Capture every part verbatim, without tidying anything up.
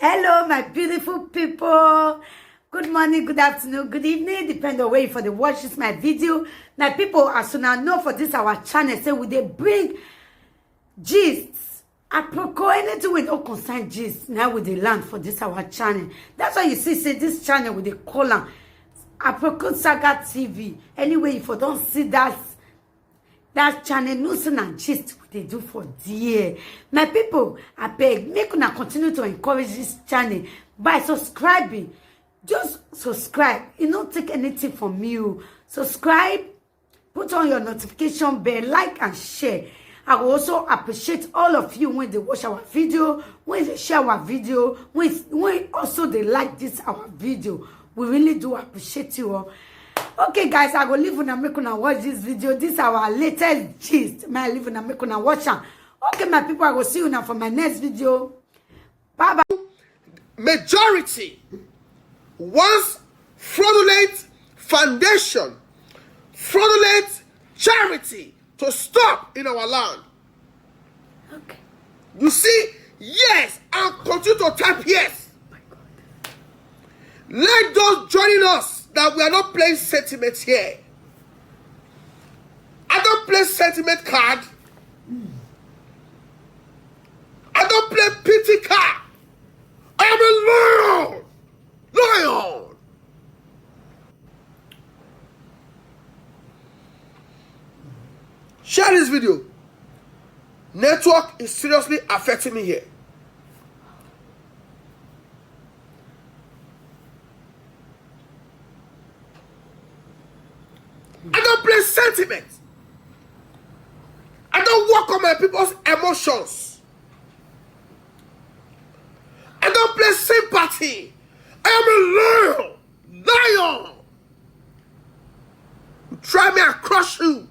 Hello, my beautiful people. Good morning, good afternoon, good evening, depend on where you for the watch this my video. My people, as soon as know for this our channel, say we dey bring gist. Aproko, anything we don't concern gist, now we dey land for this our channel. That's why you see, say this channel we dey call am Aproko Saga T V. Anyway, if you don't see that that channel, no say na gist we dey do for there. My people, I beg, make una continue to encourage this channel by subscribing. Just subscribe. You no take anything from you. Subscribe, put on your notification bell, like and share. I will also appreciate all of you when they watch our video, when they share our video, when, when also they like this our video. We really do appreciate you all. Okay, guys, I go leave una make una watch this video. This our latest gist. My leave una make una watch am. Okay, my people, I go see you now for my next video. Bye bye. Majority wants fraudulent foundation, fraudulent charity to stop in our land. Okay. You see, yes, and continue to type yes. Let those joining us that we are not playing sentiment here. I don't play sentiment card. I don't play pity card. I am a lion. Lion. Share this video. Network is seriously affecting me here. I don't play sentiment. I don't work on my people's emotions. I don't play sympathy. I am a lion. Lion. Try me, I crush you.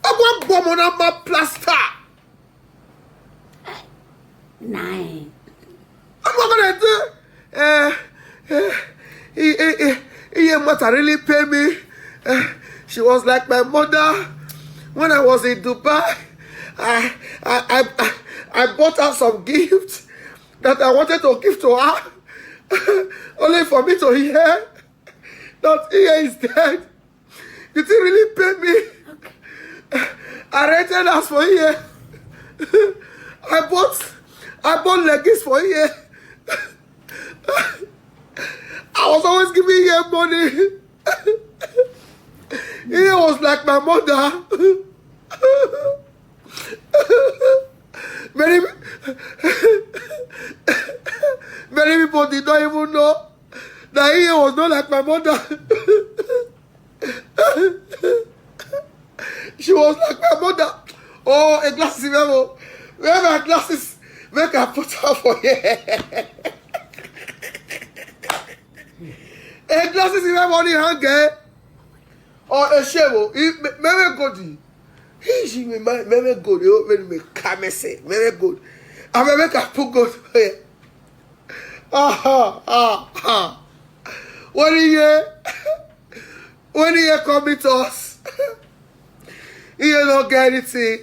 Ọgbọ́n gbọmọ náà máa plaster. Nine. I'm not gonna do. Uh, uh, he, he, he, he must really pay me. Uh, she was like my mother when I was in Dubai. I, I, I, I, I bought her some gifts that I wanted to give to her, only for me to hear that he is dead. You didn't really pay me. I rented house for here. I bought I bought leggings for here. I was always giving here money. He was like my mother. Many many people did not even know that he was not like my mother. She was like my mother. Oh, a glasses level. Where my glasses? Make I put her for here. A glasses level money hang eh? Or a shame. Oh. Maybe God. He she me my maybe God. You open me camese. Maybe God. I may make I put God for here. Aha, aha. What do you When he come meet us, he no get anything.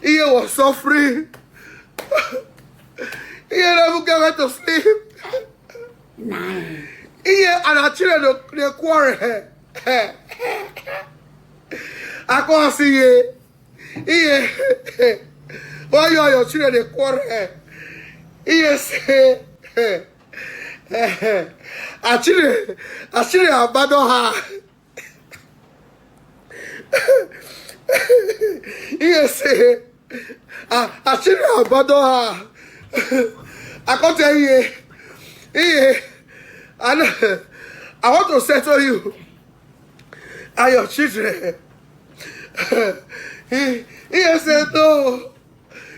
He was suffering. He never get where to sleep. Nine. He and our children dey quarrel. I can't see you. He why you and your children dey quarrel? He say Achire, Achire abandon her. He say, ah, Achire abandon her. I can't tell you. He, I, know, I want to settle you and your children. He, he said, no.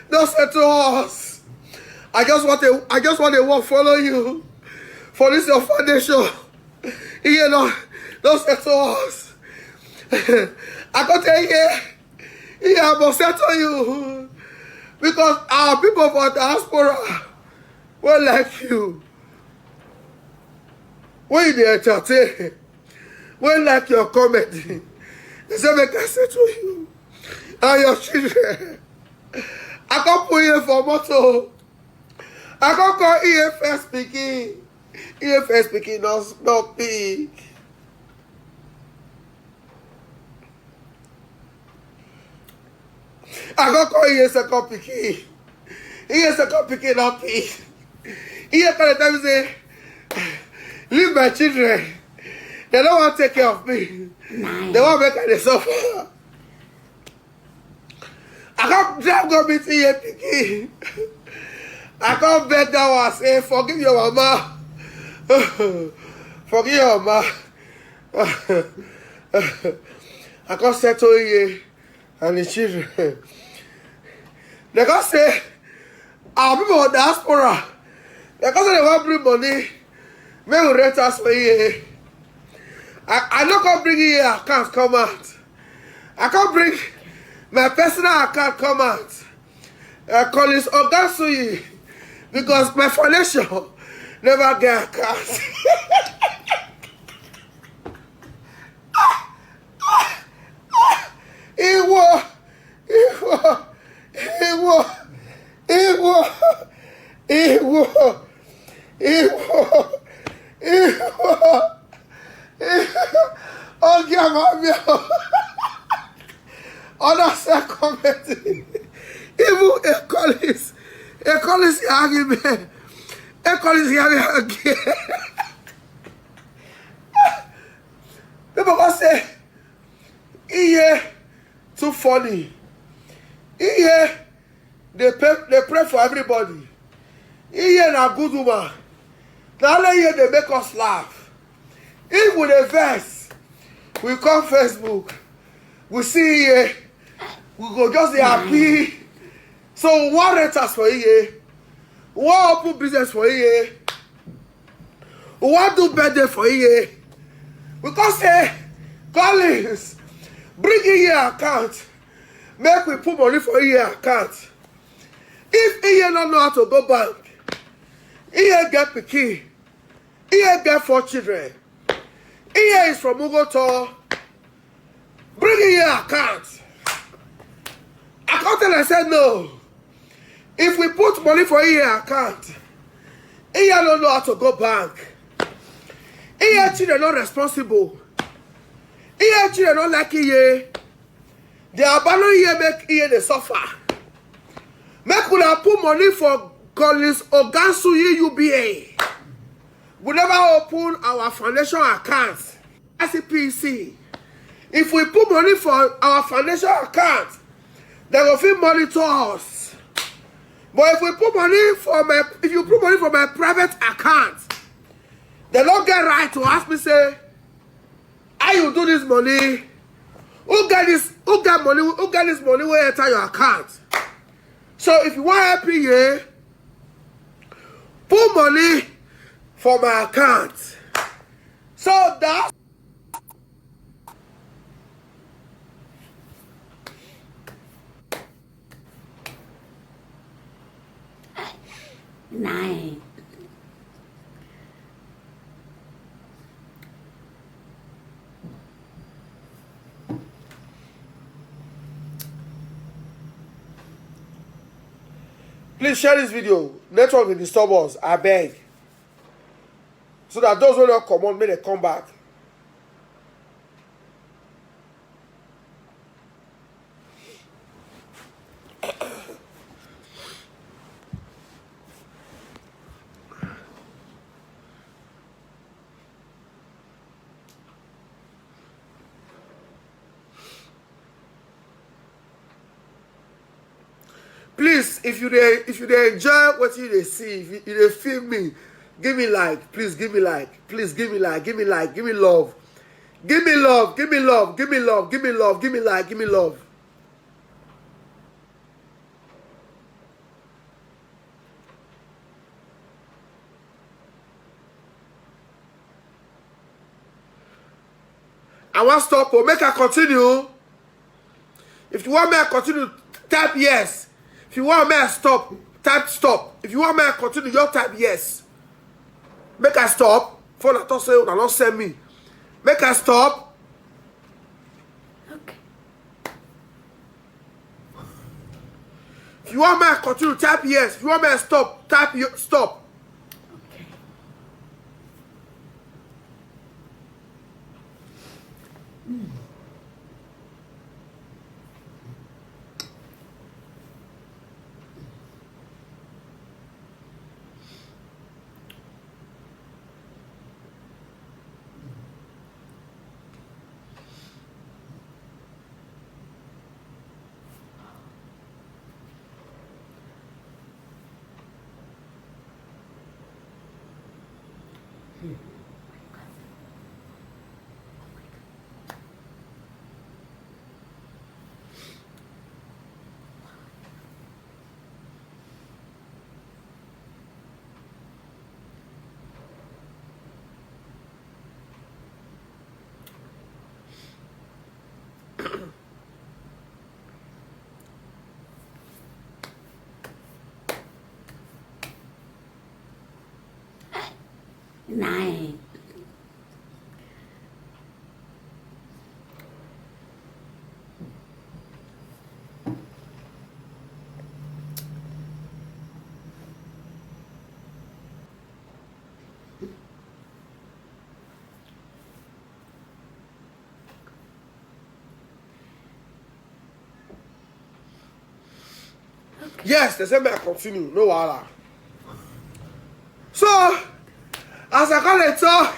Don't settle us. I just want to I just want to walk follow you for this your foundation. You know, don't settle us. I go tell you, he I must settle you because our people for diaspora will like you. When you dey entertain, when like your comedy, They say make I settle you and your children. I come put here for motor. I come call here first pikin. Here first pikin no no pick. I come call here second pikin. Here second pikin no pick. Here come dey tell me say leave my children. They don't want to take care of me. They want make I dey suffer. I come drive go meet here pikin. I come beg that one say forgive your mama. Forgive your mama. I come settle here and the children. They come say our people for diaspora. They come say they want bring money. Make we rent house for here. I, I no come bring here account come out. I come bring my personal account come out. Uh, Collins Ogansuyi, because my foundation never get account. Iwo, Iwo, Iwo, Iwo, Iwo, Iwo, Iwo. Okay, I'm happy. Other side comment. Even a Collins, a Collins argument. A Collins argument again. People go say, Iye too funny. Iye dey pay dey pray for everybody. Iye na good woman. Na only Iye dey make us laugh. If we dey vex, we come Facebook, we see Iye, we go just dey happy. So we wan rent house for Iye, we wan open business for Iye, we wan do birthday for Iye. We come say, Collins, bring Iye account. Make we put money for Iye account. If Iye no know how to go bank, Iye get pikin, Iye get four children, Iye is from Ugoto, bring Iye account. I come tell am say no. If we put money for Iye account, Iye no know how to go bank. Iye children no responsible. Iye children no like Iye. They abandon Iye, make Iye dey suffer. Make una put money for Collins Ogansuyi U B A. We never open our foundation account. I C P C. If we put money for our foundation account, they go fit monitor us. But if we put money for my, if you put money for my private account, they don't get right to ask me say, how you do this money? Who get this? Who get money? Who get this money wey enter your account? So if you wan help me, yeah, put money for my account. So that Nine. Please share this video. Network dey disturb us, I beg. So that those wey don comot, make dem come back. Please, if you dey, if you dey enjoy wetin you dey see, if you, you dey feel me, give me like, please give me like, please give me like, give me like, give me love, give me love, give me love, give me love, give me love, give me like, give me love. I wan stop o, make I continue. If you want me I continue, type yes. If you want me I stop, type stop. If you want me I continue, your type yes. Make I stop. Phone I talk say una don send me. Make I stop. You want me to continue? Type yes. You want me to stop? Type yo- stop. Okay. Nine. Yes, they say may I continue. No wahala. So, as I call it talk,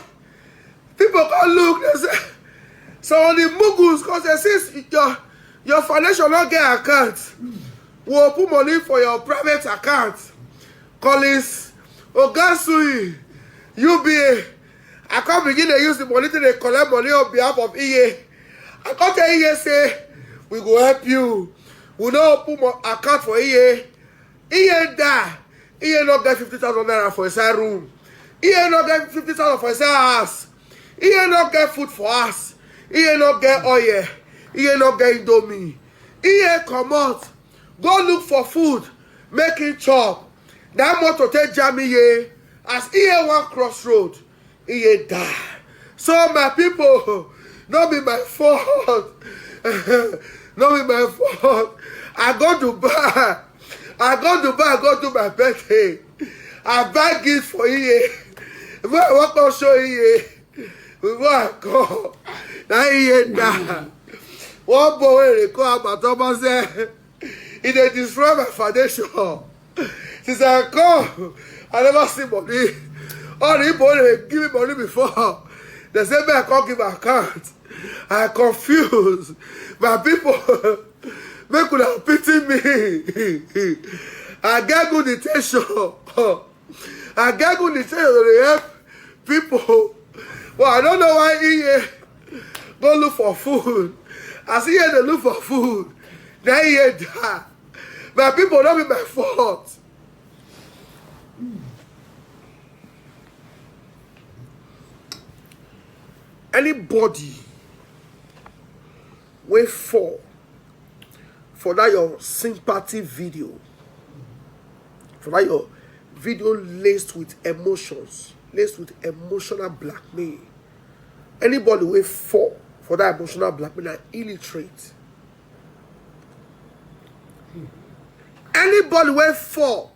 people come look, they say, some of the mugus, because they say your, your foundation not get account. We open money for your private account. Collins Ogasui, U B A. I can't begin to use the money to dey collect money on behalf of E A. I can't tell E A say, we go help you. We no open mo- account for E A. E A die. E A no get fifty thousand naira for inside room. E A no get fifty thousand for inside house. E A no get food for house. E A no get oil. E A no get indomie. E A comot. Go look for food. Make him chop. That motor take jam E A. As E A one crossroad, E A die. So my people, no be my fault. No be my fault. I go Dubai. I go Dubai, I go do my birthday. I buy gift for E A. When I walk on show E A, before I come, na E A die. One boy wey dey call Abatoma say, e dey destroy my foundation. Since I come, I never see money. All the people wey dey give me money before, they say make I come give account. I confuse. My people, make una pity me. I get good intention. I get good intention to dey help people. But I don't know why E A go look for food. As E A dey look for food, na E A die. My people, no be my fault. Anybody wey fall for that your sympathy video, for that your video laced with emotions, laced with emotional blackmail. Anybody wey fall for that emotional blackmail na illiterate. Anybody wey fall,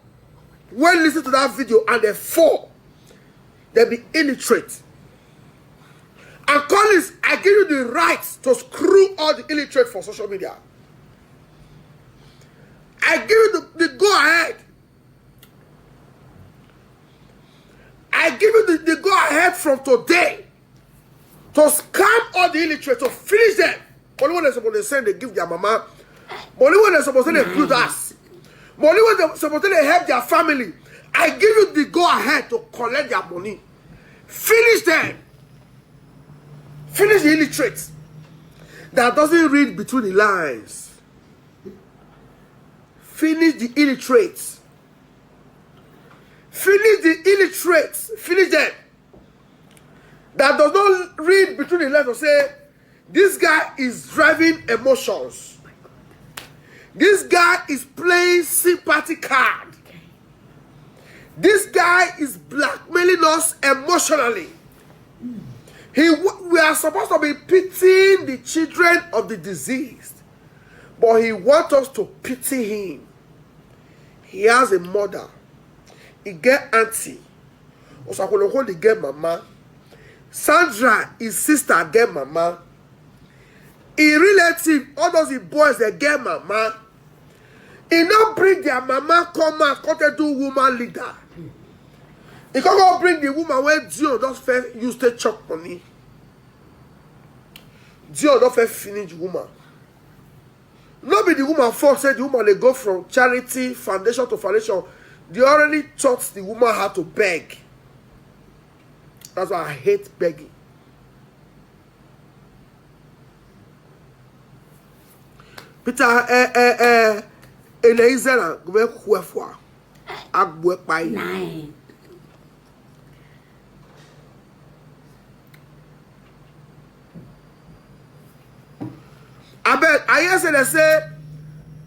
wey listen to that video and they fall, they be illiterate. And Collins, I give you the right to screw all the illiterate for social media. I give you the, the go ahead. I give you the, the go ahead from today to scam all the illiterate, to finish them. Money wey they suppose to send, they give their mama. Money wey they suppose to build house. Money wey they suppose to help their family. I give you the go ahead to collect their money. Finish them. Finish the illiterate that doesn't read between the lines. Finish the illiterate. Finish the illiterate. Finish them. That does not read between the lines to say, this guy is driving emotions. This guy is playing sympathy card. This guy is blackmailing us emotionally. He, we are supposed to be pitying the children of the deceased, but he wants us to pity him. He has a mother. He get auntie. Osakoloko dey get mama. Sandra, his sister, get mama. His relative, all those his boys, they get mama. He no bring their mama come out, come take do woman leader. He come go bring the woman wey Dion don first use take chop money. Dion don first finish woman. No be the woman fault say the woman dey go from charity, foundation to foundation. They already taught the woman how to beg. That's why I hate begging. Peter, eh, eh, eh, Eleizera, gwe kwefwa. Agwe pai. Nine. Abeg, I hear say they say,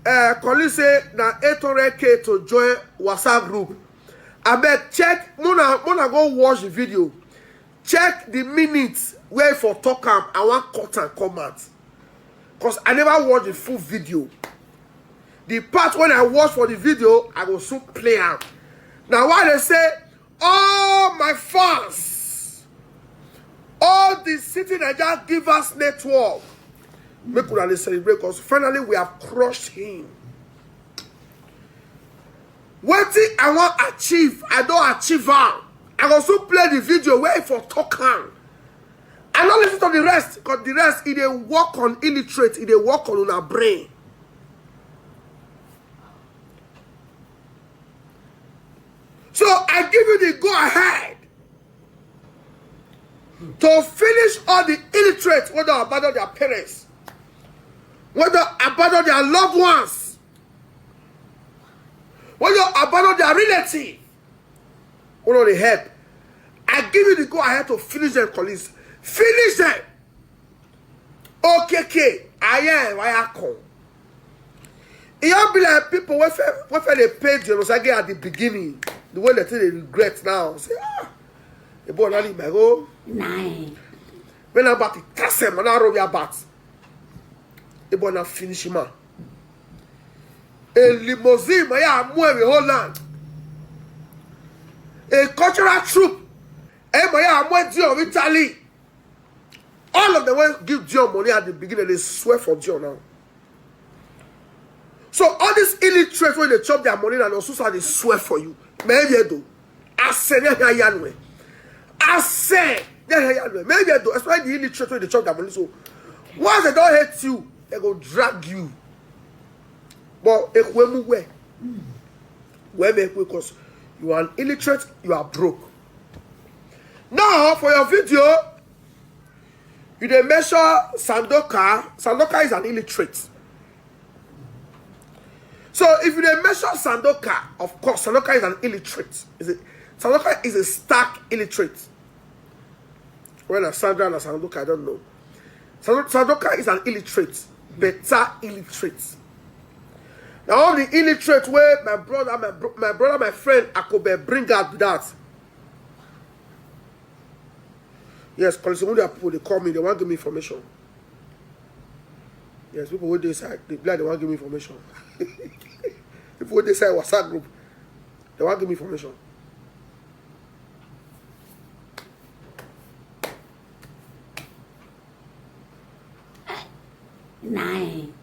uh, Collins say na eight hundred K to join WhatsApp group. Abeg, check, muna, muna go watch the video. Check the minutes where for talk am, I wan cut and come out. Cause I never watch the full video. The part when I watch for the video, I go soon play am. Now why they say, all my fans, all the City Naija Givers Network, make una dey celebrate, cause finally we have crushed him. Wetin I wan achieve, I don achieve am. I go soon play the video where for talk am. I no listen to the rest, cause the rest, e dey work on illiterate, e dey work on una brain. So I give you the go ahead to finish all the illiterate wey don abandon their parents, wey don abandon their loved ones, wey don abandon their relative, wey no dey help. I give you the go ahead to finish them, Collins. Finish them. O K K, aye, why I come? E all be like people wey fe-, wey fe dey pay Dion Osagie at the beginning, the way they take dey regret now. Say, ah, the boy not in my go. Nine. When I about to cast him, and I roll your bat. The boy not finish him out. A limousine, my yeah, move the whole land. A cultural troupe, eh, my yeah, move Dion of Italy. All of them wey give Dion money at the beginning, they swear for Dion now. So all these illiterates, when they chop their money, and also say they swear for you. Maybe do. I say, yeah, yeah, yeah, no. I say, yeah, yeah, yeah, no. Maybe do. Especially the illiterates, when they chop their money. So once they don't hate you, they go drag you. But Ekwemu where? Where make we? Cause you are an illiterate, you are broke. Now, for your video, you dey measure Sandoka. Sandoka is an illiterate. So if you dey measure Sandoka, of course, Sandoka is an illiterate. Is it? Sandoka is a stark illiterate. Well, na Sandra and Sandoka, I don't know. Sando-, Sandoka is an illiterate, better illiterate. Now all the illiterate where my brother, my bro-, my brother, my friend Akobe bring out that. Yes, Collins Omondi people, they call me, they want to give me information. Yes, people wey dey side, they be like they want to give me information. People wey dey side WhatsApp group, they want to give me information. Nine.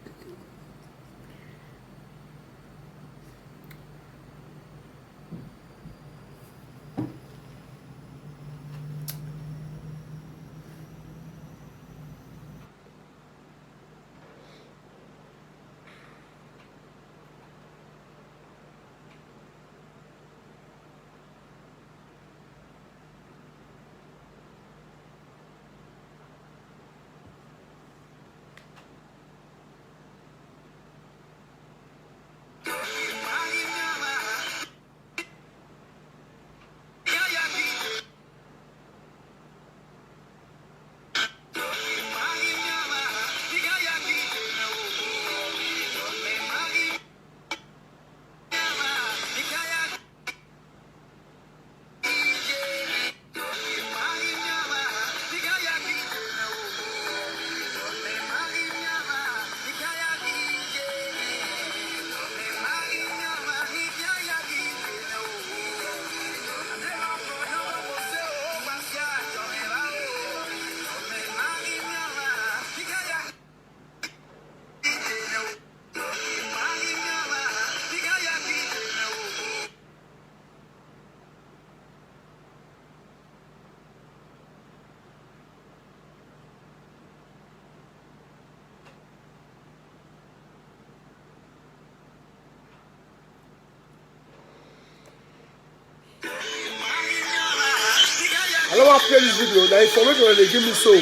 I never play this video. The information that they give me so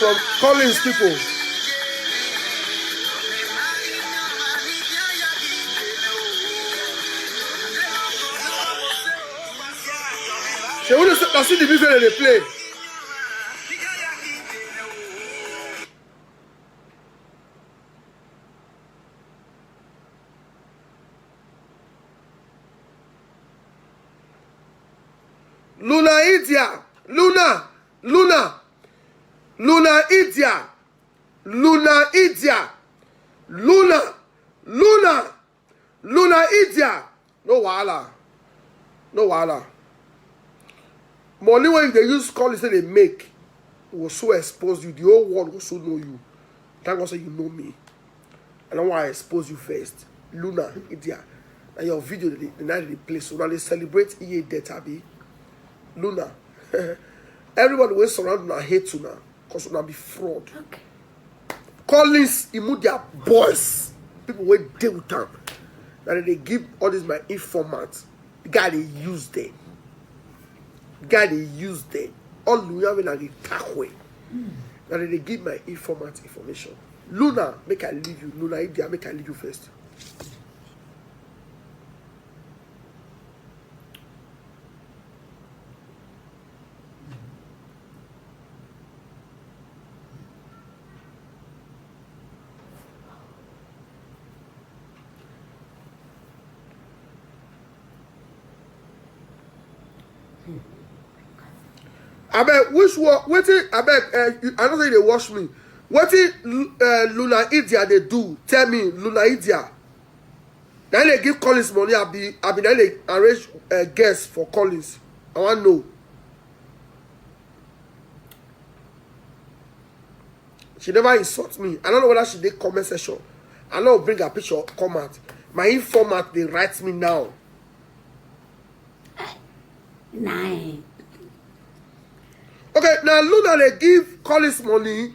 from Collins people. She wouldn't say, I see the video that they play. Luna Idia, Luna, Luna, Luna Idia, Luna Idia, Luna, Luna, Luna Idia. No wahala, no wahala. Money wey you dey use call say dey make go so expose you, the whole world go so know you. Thank God say you know me. I don't want to expose you first. Luna, Idia, na your video dey dey na dey play, so now they celebrate E A death, abi? Luna, everybody wey surround una hate una, cause una be fraud. Okay. Collins, Imudia boys, people wey dey with am, na dem dey give all this my informant. The guy dey use them. The guy dey use them. All the way na dey tackle. Na dem dey give my informant information. Luna, make I leave you. Luna Idia, make I leave you first. Abeg, which one? Wetin? Abeg, uh, I don't say they watch me. Wetin uh, Luna Idia dey do? Tell me, Luna Idia. Now they give Collins money. I be, I be now they arrange uh, guests for Collins. I want know. She never insult me. I don't know whether she did comment section. I know bring her picture, comment. My informant, they write me now. Nine. Okay, now Luna they give Collins money.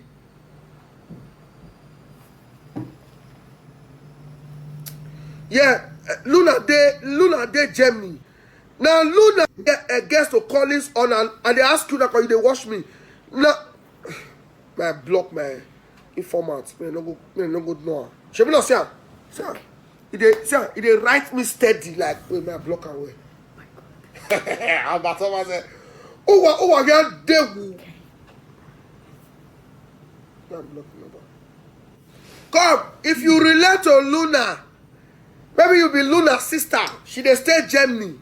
Yeah, eh, Luna they Luna they Germany. Now Luna get a guest to Collins on and, and they ask you that you they watch me. Now, my block my informant. Me no go, me no go know. She be not see am. See am. He dey see am. He dey write me steady like, wait, my block am well. About someone say, oh, oh, I got devil. Now block number. Come, if you relate to Luna, maybe you be Luna sister. She dey stay Germany.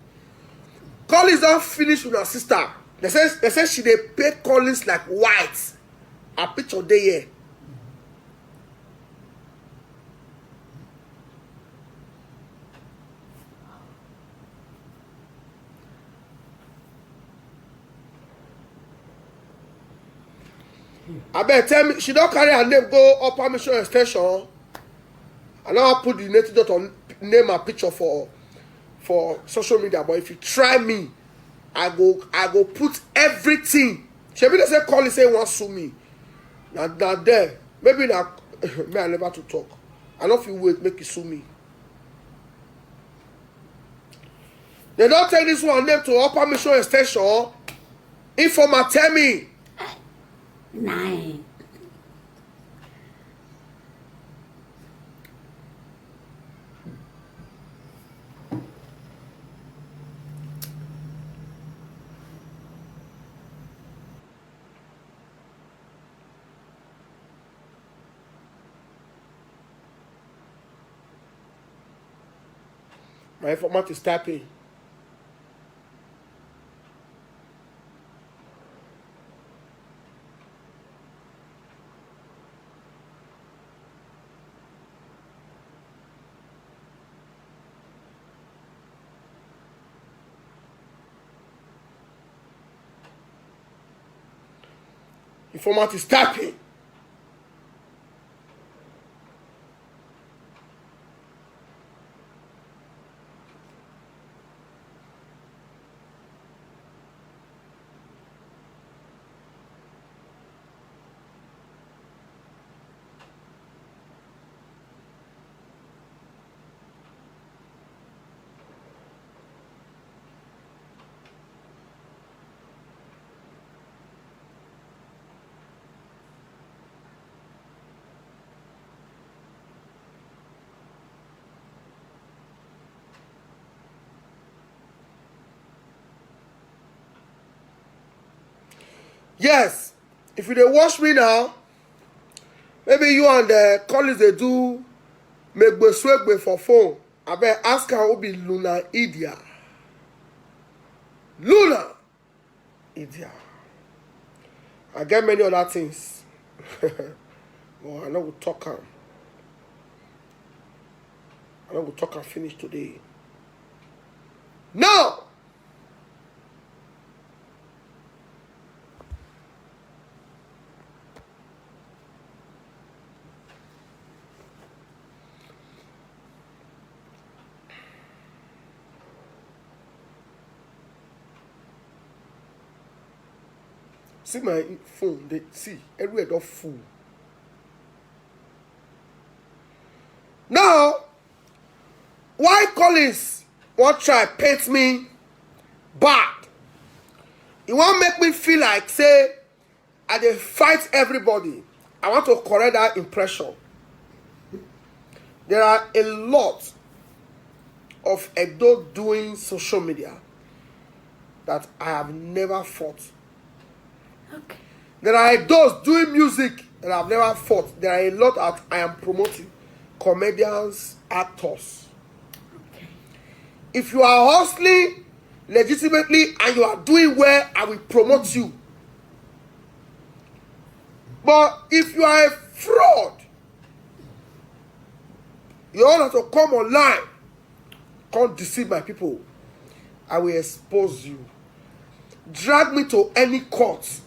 Collins don finish with her sister. They say they say she dey pay Collins like white. Her picture dey here. Abeg tell me, she don carry her name go Upper Mission Extension. I never put the native doctor name and picture for for social media, but if you try me, I go I go put everything. Shebi they say Collins say he wan sue me. Na na there. Maybe na me I never to talk. I no fit wait make you sue me. They don take this one name to Upper Mission Extension. Informer tell me. Nine. My informant is typing. Informant is typing. Yes, if you dey watch me now, maybe you and the colleagues dey do megbeswegbe for phone. Abeg ask am who be Luna Idia. Luna Idia. I get many other things, but I no go talk am. I no go talk am finish today. Now, see my phone, dey see everywhere don full. Now, why Collins wan try paint me bad? He wan make me feel like say I dey fight everybody. I want to correct that impression. There are a lot of Edo doing social media that I have never fought. Okay. There are those doing music that I've never fought. There are a lot that I am promoting. Comedians, actors. Okay. If you are hustling legitimately and you are doing well, I will promote you. But if you are a fraud, you want to come online, come deceive my people, I will expose you. Drag me to any court.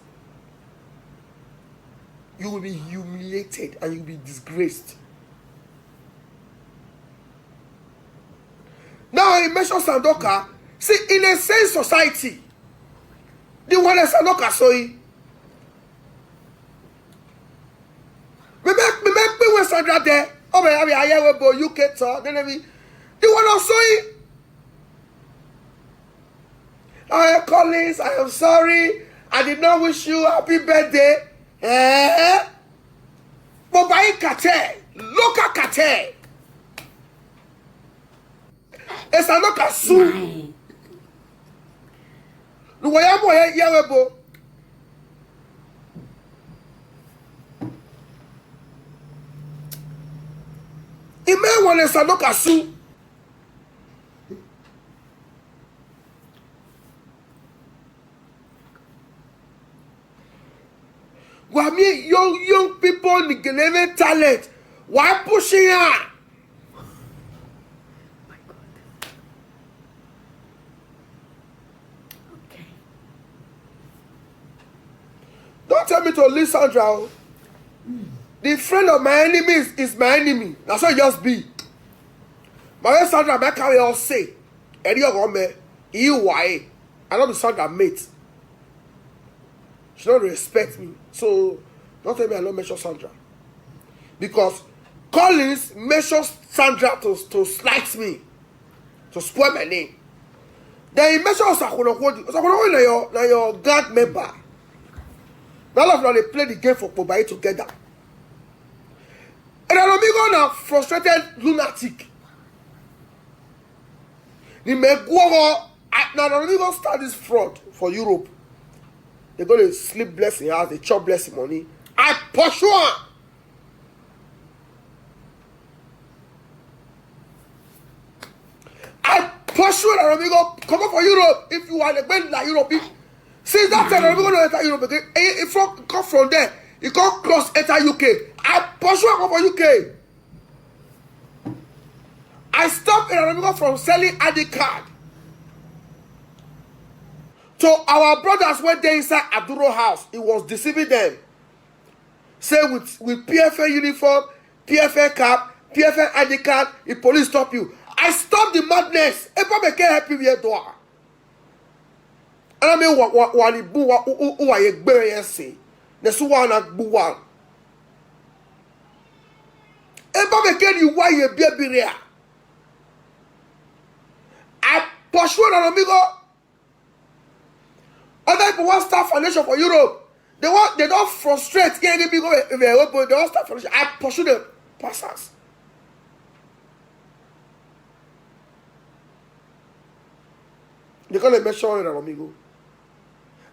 You will be humiliated and you will be disgraced. Now he mention Sandoka. See, in a sane society, the one that Sandoka so he. Me make me make me with Sandra there. Oh my, I mean, I hear we go U K talk. Then me, the one also he. I Collins, I am sorry. I did not wish you happy birthday. Eh? Mobile cartel, local cartel. It's a local soon. Nine. Luwayamo yawebo. Ime wane Sandoka su. Wami young young people nigeleme talent. Why pushing her? My God. Okay. Don't tell me to leave Sandra. Oh. The friend of my enemy is, is my enemy. That's what it just be. My friend Sandra, my carry all say. Any of me, you why? I don't be Sandra mate. She don't respect me. So don't tell me I don't mention Sandra. Because Collins mentions Sandra to, to slight me, to spoil my name. Then he mentions Osakunokwodu. Osakunokwodu na your, na your gang member. Now all of them they play the game for Pobai together. And Alomigo na frustrated lunatic. The Meguogo, I- now Alomigo start this fraud for Europe. They go to sleep blessing house, they chop blessing money. I pursue am. I pursue Alomigo, come up for Europe. If you are the man like Europe, if, since that time Alomigo don't enter Europe again. He, he from come from there. He come cross enter U K. I pursue am come for U K. I stop Alomigo from selling I D card to our brothers when they inside Aduro house. He was deceiving them. Say with with P F A uniform, P F A cap, P F A I D card, the police stop you. I stop the madness. Ever make help you here door. And I mean what what what the boo what who who are you experience say? Nesu one at boo one. Ever make you why you be a be there. I pursue an amigo. Other people want start foundation for Europe. They want they don't frustrate. Yeah, they be go they want start foundation. I pursue them passers. They call it mention an amigo.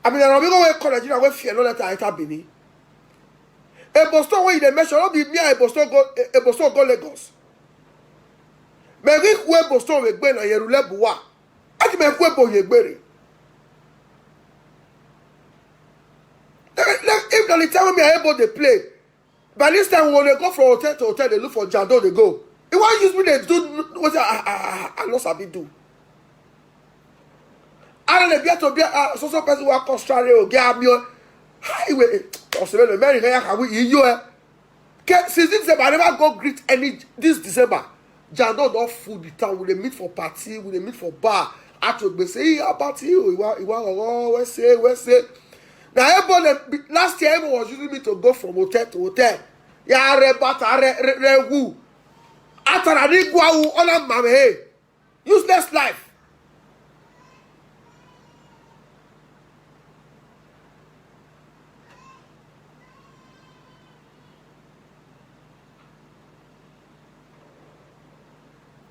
I mean, na Romigo wey call Nigeria wey fear no let her enter Benin. Ebo Stone wey you dey mention, no be me and Ebo Stone go, Ebo Stone go Lagos. Me we who Ebo Stone we gbe na Yerule Buwa. Ati me who Ebo ye gbere. If na the time wey me and Ebo dey play, by this time we dey go from hotel to hotel dey look for Jando dey go. He wan use me dey do wetin I, I, I, I no sabi do. I no dey bear to bear, ah, so so person wan come straight o, get am yo. Highway, Osebele, Mary, Kaya, Kawi, Iyo, eh. Ke-, since this December, I never go greet any, this December. Jando don full the town. We dey meet for party, we dey meet for bar. Atogbe say, "Hey, how about you? Iwa, Iwa, oh, we say, we say." Now, everyone, eh, be-, last year, everyone was using me to go from hotel to hotel. Ya re bata re, re, re wu. Atara ni gwa wu, ona mame, hey. Useless life.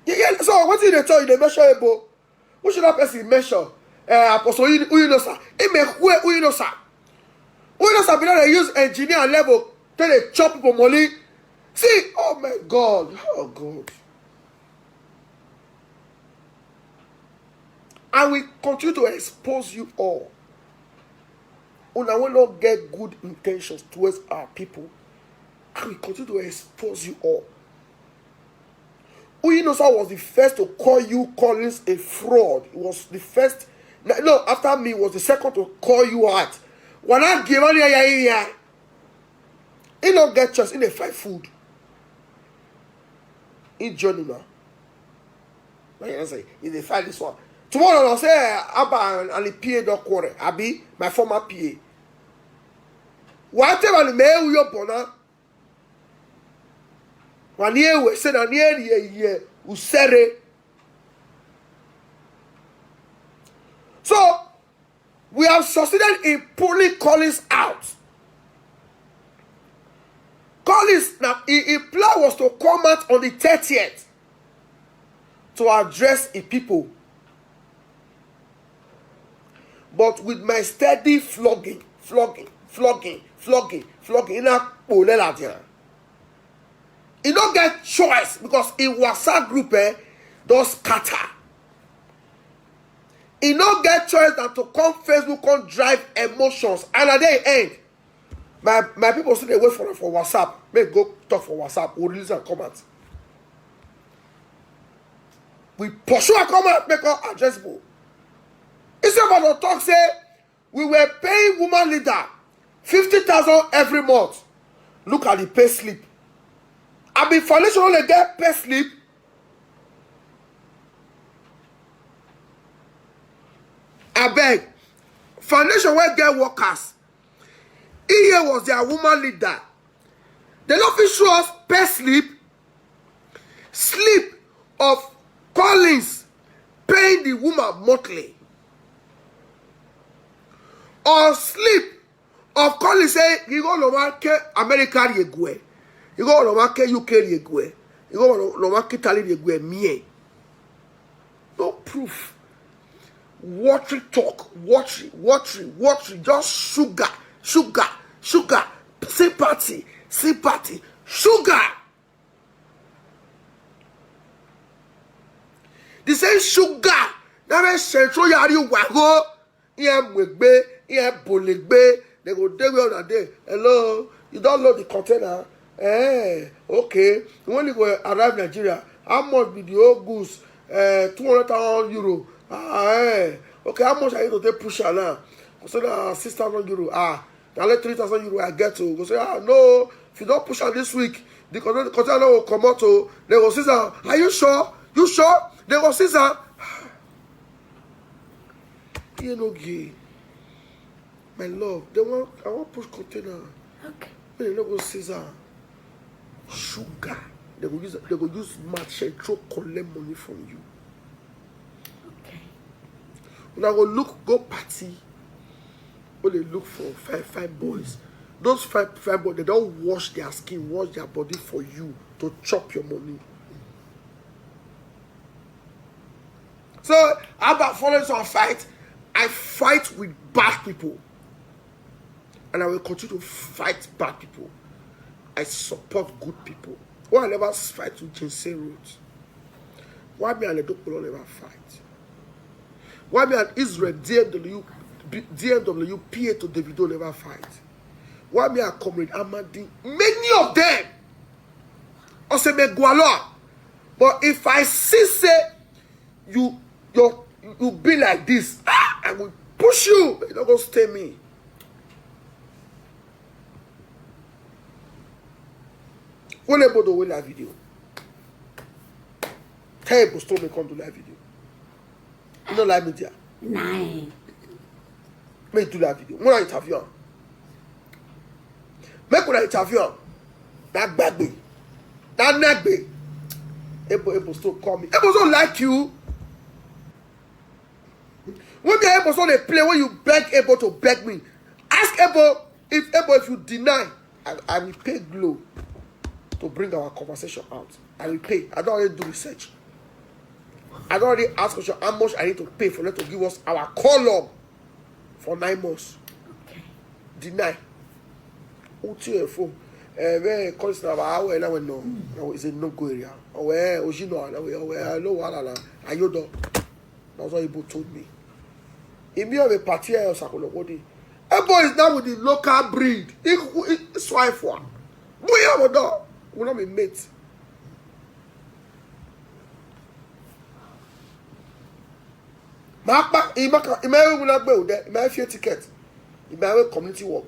Yeah, yeah, so wetin you dey talk, you dey mention Ebo. Who should that person mention? Eh, Apostle Uyi-, Uyinosa. He may who Uyinosa. Uyinosa be don dey use engineer level take dey chop people money. See, oh my God, oh God. I will continue to expose you all. Una wey no get good intentions towards our people, I will continue to expose you all. Uyinosa was the first to call you Collins a fraud. He was the first. No, no, after me, was the second to call you out. Wana give money, yeah, yeah, yeah. He no get choice. He dey fight food. He join una. Like I say, he dey fight this one. Tomorrow, I'll say, "Abba and, and the P A don quarrel. Abi, my former P A." Whatever the mayor will bona. Wani ewe, say na ni eri ye, ye, usere. So, we have succeeded in pulling Collins out. Collins, now, his, his plan was to come out on the thirtieth to address the people. But with my steady flogging, flogging, flogging, flogging, flogging, ina kpole la dia. He no get choice because his WhatsApp group, eh, don scatter. He no get choice than to come Facebook, come drive emotions. And at the end, my, my people still dey wait for am for WhatsApp. Make go talk for WhatsApp. We release am come out. We pursue am come out, make am addressable. Instead of to talk say, "We were paying woman leader fifty thousand every month." Look at the pay slip. I be foundation only get pay slip. Abeg, foundation wey get workers, he here was their woman leader. They no fit show us pay slip, slip of Collins paying the woman monthly, or slip of Collins say, "You go no man ke America ye gwe, you go no man ke U K ye gwe, you go no man ke Italy ye gwe, me." No proof. Watery talk, watery, watery, watery, just sugar, sugar, sugar, sympathy, sympathy, sugar. The same sugar that made Central Yari Wago, here Mwegbe, here Bolegbe, they go dey where una dey. "Hello, you don load the container?" "Eh, okay. When you go arrive Nigeria, how much be the whole goods?" "Eh, two hundred thousand euro." "Ah, eh. Okay, how much are you to take push am now?" Go say, "Na six thousand euro." "Ah, na only three thousand euro I get o." Go say, "Ah, no. If you don push am this week, the container, the container no go comot o." They go seize am. "Are you sure? You sure?" They go seize am. You no gay. My love, they want, I want push container. Okay. Make they no go seize am. Sugar. They go use, they go use match and throw collect money from you. Okay. Una go look, go party. Go dey look for fine, fine boys. Those fine, fine boys, they don wash their skin, wash their body for you to chop your money. So, how about following some fight? I fight with bad people, and I will continue to fight bad people. I support good people. Why I never fight with Jane Road? Why me and Edokpolo never fight? Why me and Israel D M W, D M W P A to Davido never fight? Why me and Comrade Amadi? Many of them. Oseme Gualoa. But if I see say you you you be like this, ah, I will push you. You don't go stay me. When they both will that video. Tell you to me come do that video. You know like media. Nine. Make do that video. When I interview him. Make when I interview him. That bagbe. That nagbe. Ebo Ebo still call me. Ebo still like you. When me Ebo still dey play, when you beg Ebo to beg me, ask Ebo if Ebo if you deny, I, I will pay Glow to bring our conversation out. I will pay. I don't already do research. I don't already ask question how much I need to pay for them to give us our column for nine months. Okay. Deny. Uti efo. Eh, where comes na our hour na we no. No, it's a no go area. Oh, where Ojino na we, oh, where no wala na. Ayodo. That's what Ebo told me. Imi of a party or Sakologodi. Ebo is now with the local breed. He swine for. Boy, I'm a dog. We not be mates. Mapa, imaka, imewe wuna gbe ude, imewe fear ticket, imewe community work.